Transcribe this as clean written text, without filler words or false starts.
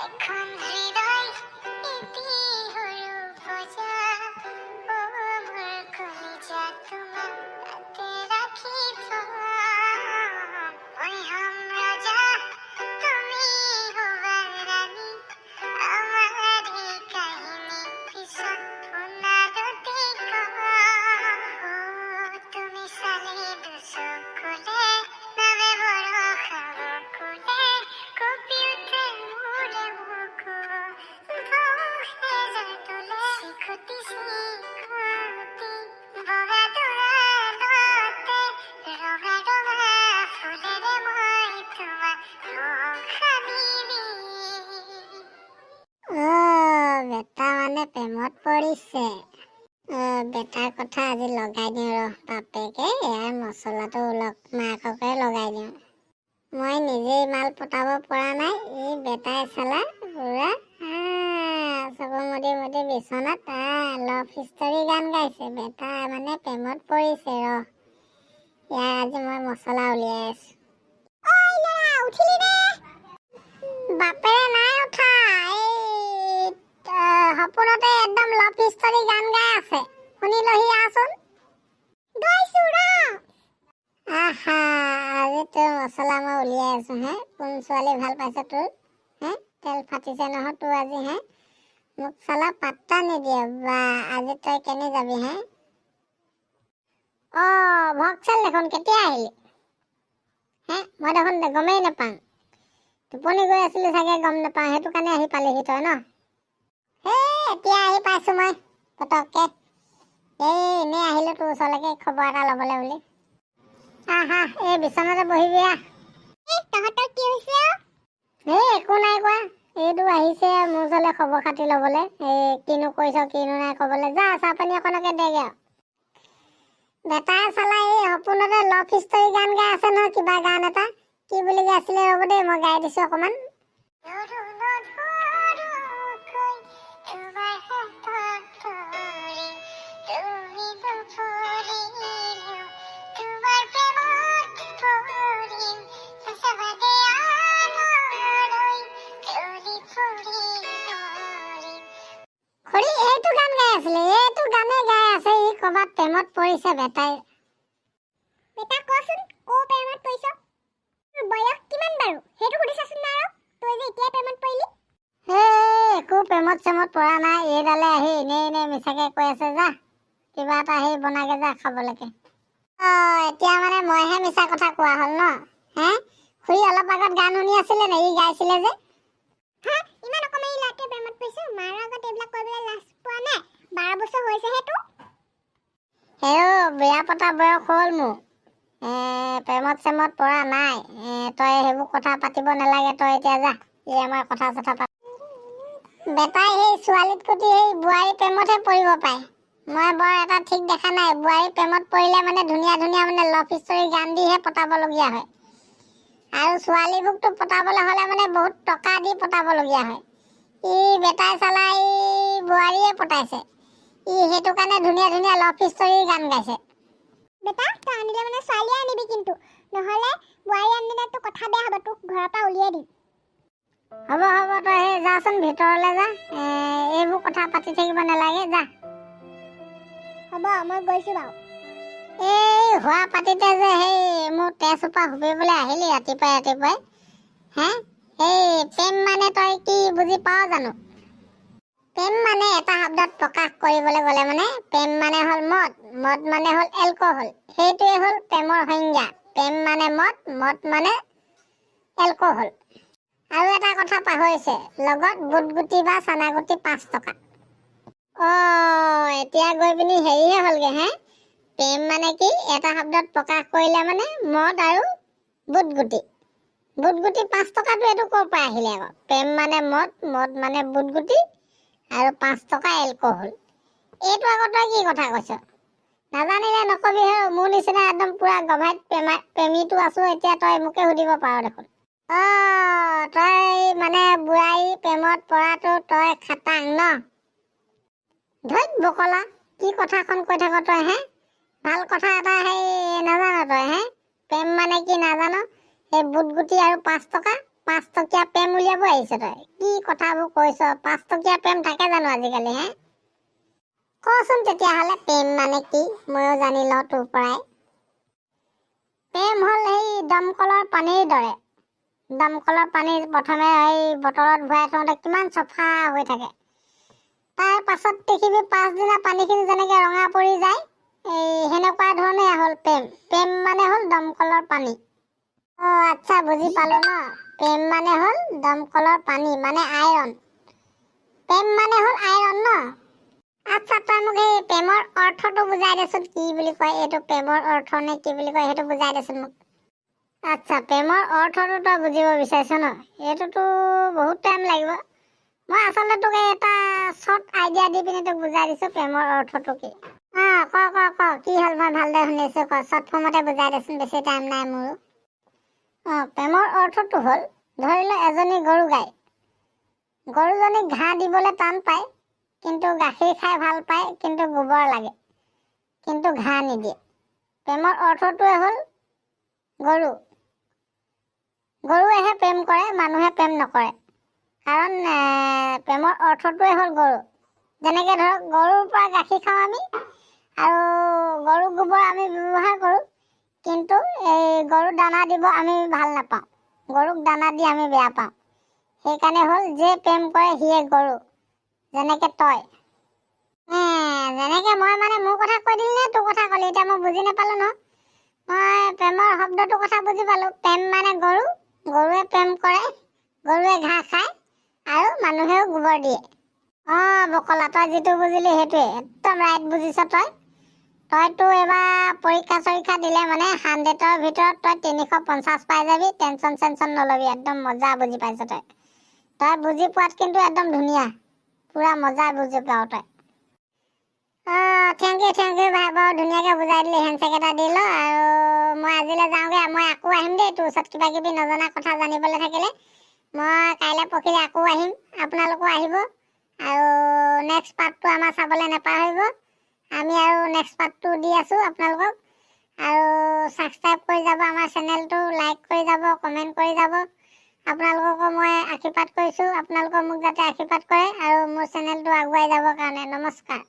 এখন হৃদয়, এটি সৰু পঁজা। অ মোৰ কলিজা, তোমাক তাতে ৰাখি থম। মই হম ৰজা, তুমি হ'বা ৰাণী। আমাৰ এই কাহিনী পিছত ফোনালতে কম। অ তুমি চালে দুচকুৰে নামে বৰষা বকুলে, কঁপি উঠে মোৰে বুকু, ভাহে যাৰ তোলে। চিকুটি চিকুটি বগা দুৱালতে ৰঙা ৰঙা ফুলেৰে মই তোমাক ৰং সানি দিম। অ বেটা মানে প্ৰেমত পৰিছে। অ বেটাৰ কথা আজি লগাই দিওঁ ৰহ। বাপেকে ইয়াৰ মচলাটো ওলক, মাককে লগাই দিওঁ। মই নিজেই মাল পটাব পৰা নাই, এই বেটাই চালা পুৰা চকু মুদি মুদি বিচনাত লাভ ষ্টৰী গান গাইছে। বেটা মানে প্ৰেমত পৰিছে। ৰহ, ইয়াৰ আজি মই মচলা উলিয়াই আছো। ঐ ল'ৰা, উঠিলি নে? বাপেৰে নাই উঠা। এই সপোনতে একদম লাভ ষ্টৰী গান গাই আছে। শুনি লহি আহচোন। গৈছো ৰ। আহা, আজি তোৰ মচলা মই উলিয়াই আছো হে। কোন ছোৱালী ভাল পাইছ তোৰ হে? তেল ফাটিছে নহয় তোৰ আজি হে? মোক চালা পাত্তা নিদিয়ে বা। আজি তই কেনে যাবি হে? অ ভকচেল দেখোন, কেতিয়া আহিলি হে? মই দেখোন গমেই নাপাওঁ। টোপনি গৈ আছিলো চাগে, গম নাপাওঁ। সেইটো কাৰণে আহি পালিহি তই ন? সেই এতিয়া আহি পাইছো মই পটককে। এই এনেই আহিলো তোৰ ওচৰলৈকে খবৰ এটা ল'বলৈ বুলি। আহা, এই বিচনাতে বহিবি, আহ। এই তহঁতৰ কি হৈছে অ? এই একো নাই কোৱা। এইটো আহিছে মোৰ ওচৰলৈ খবৰ খাতি ল'বলৈ, এই কিনো কৰিছ কিনো নাই ক'বলৈ। যা, চাহ পানী অকণকে দেগে আৰু। বেটাই চালা এই সপোনতে লাভ ষ্টৰী গান গাই আছে নহয়। কিবা গান এটা কি বুলি গাইছিলে, ৰ'ব দেই, মই গাই দিছো অকণমান। ধৰো নধৰোকৈ তোমাৰ হাতত ধৰি, তুমি নপৰিলেও তোমাৰ প্ৰেমত পৰিম। সঁচাবাদে আনলৈ চলি ফুৰি মৰিম। খুৰী, এইটো গান গাই আছিলে, এইটো গানে গাই আছে। ই ক'ৰবাত প্ৰেমত পৰিছে বেটাই। বেটা, কচোন, কৰ প্ৰেমত পৰিছ? তোৰ বয়স কিমান বাৰু, সেইটো সুধিছাচোন আৰু। তই যে এতিয়াই প্ৰেমত পৰিলি। এই একো প্ৰেমত চেমত পৰা নাই। এইডালে আহি এনেই এনেই মিছাকে কৈ আছে। যা, কিবা এটা আহি বনাগে যা খাবলৈকে। অ এতিয়া মানে মইহে মিছা কথা কোৱা হ'ল ন হে? খুৰী, অলপ আগত গান শুনি আছিলে নে, ই গাইছিলে যে? হা, ইমান অকণমানি ল'ৰাটোৱে প্ৰেমত পৰিছ, মাৰ আগত এইবিলাক কৰিবলৈ লাজ পোৱা নাই? 12 বছৰ হৈছেহে তোৰ। হেও, বিয়া পতা বয়স হ'ল মোৰ। প্ৰেমত চেমত পৰা নাই। তই সেইবোৰ কথা পাতিব নালাগে। তই এতিয়া যা, ই আমাৰ কথা চথা পাত। বেটাই সেই ছোৱালীত কুটি সেই বোৱাৰী প্ৰেমতহে পৰিব পাৰে। মই বৰ এটা ঠিক দেখা নাই। বোৱাৰী প্ৰেমত পৰিলে মানে ধুনীয়া ধুনীয়া মানে লাভ ষ্টৰী গান দিহে পতাবলগীয়া হয় আৰু ছোৱালীবোৰকতো পতাবলৈ হ'লে মানে বহুত টকা দি পতাবলগীয়া হয়। ই বেটাই চালা ই বোৱাৰীয়ে পতাইছে। ই সেইটো কাৰণে ধুনীয়া ধুনীয়া লাভ ষ্টৰী গান গাইছে। বেটা, তই আনিলে মানে ছোৱালীয়ে আনিবি কিন্তু, নহ'লে বোৱাৰী আনিলে তোৰ কথা বেয়া হ'ব, তোক ঘৰৰ পৰা উলিয়াই দিম। হ'ব হ'ব, তই সেই যাচোন, ভিতৰলৈ যা। এইবোৰ কথা পাতি থাকিব নালাগে, যা। হ'ব, মই গৈছো বাৰু। এই হোৱা পাতিতে যে সেই মোৰ তেজসোপা শুপিবলৈ আহিলি ৰাতিপুৱাই ৰাতিপুৱাই হে? সেই প্ৰেম মানে তই কি বুজি পাৱ জানো? প্ৰেম মানে এটা শব্দত প্ৰকাশ কৰিবলৈ গ'লে মানে প্ৰেম মানে হ'ল মদ, মদ মানে হ'ল এলকহল। সেইটোৱে হ'ল প্ৰেমৰ সংজ্ঞা। প্ৰেম মানে মদ, মদ মানে এলকহল। আৰু এটা কথা পাহৰিছে, লগত বুটগুটি বা চানাগুটি 5 টকা। অ এতিয়া গৈ পিনি হেৰিহে হ'লগে হে? প্ৰেম মানে কি এটা শব্দত প্ৰকাশ কৰিলে মানে মদ আৰু বুটগুটি। বুটগুটি 5 টকাটো এইটো ক'ৰ পৰা আহিলে আকৌ? প্ৰেম মানে মদ, মদ মানে বুটগুটি আৰু 5 টকা এলকহল। এইটো আকৌ তই কি কথা কৈছ? নাজানিলে নকবি হে। মোৰ নিচিনা একদম পুৰা গভাইত প্ৰেমীটো আছো, এতিয়া তই মোকে সুধিব পাৰ দেখোন। অ তই মানে বোৱাৰী প্ৰেমত পৰাটো তই খাটাং ন? ধৈত বকলা, কি কথাখন কৈ থাক তই হে? ভাল কথা এটা সেই নাজান তই হে? প্ৰেম মানে কি নাজান? সেই বুটগুটি আৰু 5 টকা, 5 টকীয়া প্ৰেম উলিয়াব আহিছ তই? কি কথাবোৰ কৈছ? 5 টকীয়া প্ৰেম থাকে জানো আজিকালি হে? কচোন তেতিয়াহ'লে, প্ৰেম মানে কি? ময়ো জানি লওঁ তোৰ পৰাই। প্ৰেম হ'ল সেই দমকলৰ পানীৰ দৰে। দমকলৰ পানী প্ৰথমে সেই বটলত ভৰাই থওঁতে কিমান চফা হৈ থাকে। তাৰ পাছত দেখিবি, পাছদিনা পানীখিনি যেনেকৈ ৰঙা পৰি যায়, এই সেনেকুৱা ধৰণে হ'ল প্ৰেম। প্ৰেম মানে হ'ল দমকলৰ পানী। অঁ, আচ্ছা, বুজি পালো ন। প্ৰেম মানে হ'ল দমকলৰ পানী, মানে আইৰণ। প্ৰেম মানে হ'ল আইৰণ ন? আচ্ছা, তই মোক সেই প্ৰেমৰ অৰ্থটো বুজাই দেচোন। কি বুলি কয় এইটো, প্ৰেমৰ অৰ্থ নে কি বুলি কয়, সেইটো বুজাই দেচোন মোক। আচ্ছা, প্ৰেমৰ অৰ্থটো তই বুজিব বিচাৰিছ ন? এইটোতো বহুত টাইম লাগিব। মই আচলতে তোক এই এটা শ্বৰ্ট আইডিয়া দি পিনে তোক বুজাই দিছোঁ প্ৰেমৰ অৰ্থটো কি। অঁ, ক ক ক, কি হ'ল? মই ভালদৰে শুনিছোঁ, ক। শ্বৰ্ট ফৰ্মতে বুজাই দেচোন, বেছি টাইম নাই মোৰো। অঁ, প্ৰেমৰ অৰ্থটো হ'ল, ধৰি ল এজনী গৰু গাই। গৰুজনীক ঘাঁহ দিবলৈ টান পায়, কিন্তু গাখীৰ খাই ভাল পায়, কিন্তু গোবৰ লাগে, কিন্তু ঘাঁহ নিদিয়ে। প্ৰেমৰ অৰ্থটোৱে হ'ল গৰু। গৰুৱেহে প্ৰেম কৰে, মানুহে প্ৰেম নকৰে। কাৰণ প্ৰেমৰ অৰ্থটোৱে হ'ল গৰু। যেনেকৈ ধৰক, গৰুৰ পৰা গাখীৰ খাওঁ আমি আৰু গৰু গোবৰ আমি ব্যৱহাৰ কৰোঁ, কিন্তু এই গৰু দানা দিব আমি ভাল নাপাওঁ। গৰুক দানা দি আমি বেয়া পাওঁ। সেইকাৰণে হ'ল যে প্ৰেম কৰে সিয়ে গৰু, যেনেকৈ তই। যেনেকৈ মই মানে মোৰ কথা কৈ দিলি নে তোৰ কথা ক'লি? এতিয়া মই বুজি নাপালোঁ ন। মই প্ৰেমৰ শব্দটোৰ কথা বুজি পালোঁ। প্ৰেম মানে গৰু। গৰুৱে প্ৰেম কৰে, গৰুৱে ঘাঁহ খায় আৰু মানুহেও গোবৰ দিয়ে। অঁ বকলা, তই যিটো বুজিলি সেইটোৱে একদম ৰাইট বুজিছ তই। তইতো এইবাৰ পৰীক্ষা চৰীক্ষা দিলে মানে 100ৰ ভিতৰত তই 350 পাই যাবি। টেনচন চেনচন নল'বি। একদম মজা বুজি পাইছ তই। তই বুজি পোৱাত কিন্তু একদম ধুনীয়া, পূৰা মজা বুজি পাৱ তই। অঁ, thank U, thank U ভাই। বৰ ধুনীয়াকৈ বুজাই দিলি। হেণ্ডছেক এটা দি ল আৰু মই আজিলৈ যাওঁগৈ। মই আকৌ আহিম দেই তোৰ ওচৰত। কিবা কিবি নজনা কথা জানিবলৈ থাকিলে মই কাইলৈ পৰহিলৈ আকৌ আহিম। আপোনালোকো আহিব আৰু নেক্সট পাৰ্টটো আমাৰ চাবলৈ নাপাহৰিব। আমি আৰু নেক্সট পাৰ্টটো দি আছোঁ আপোনালোকক। আৰু ছাবস্ক্ৰাইব কৰি যাব আমাৰ চেনেলটো, লাইক কৰি যাব, কমেণ্ট কৰি যাব। আপোনালোককো মই আশীৰ্বাদ কৰিছোঁ, আপোনালোকেও মোক যাতে আশীৰ্বাদ কৰে আৰু মোৰ চেনেলটো আগুৱাই যাবৰ কাৰণে। নমস্কাৰ।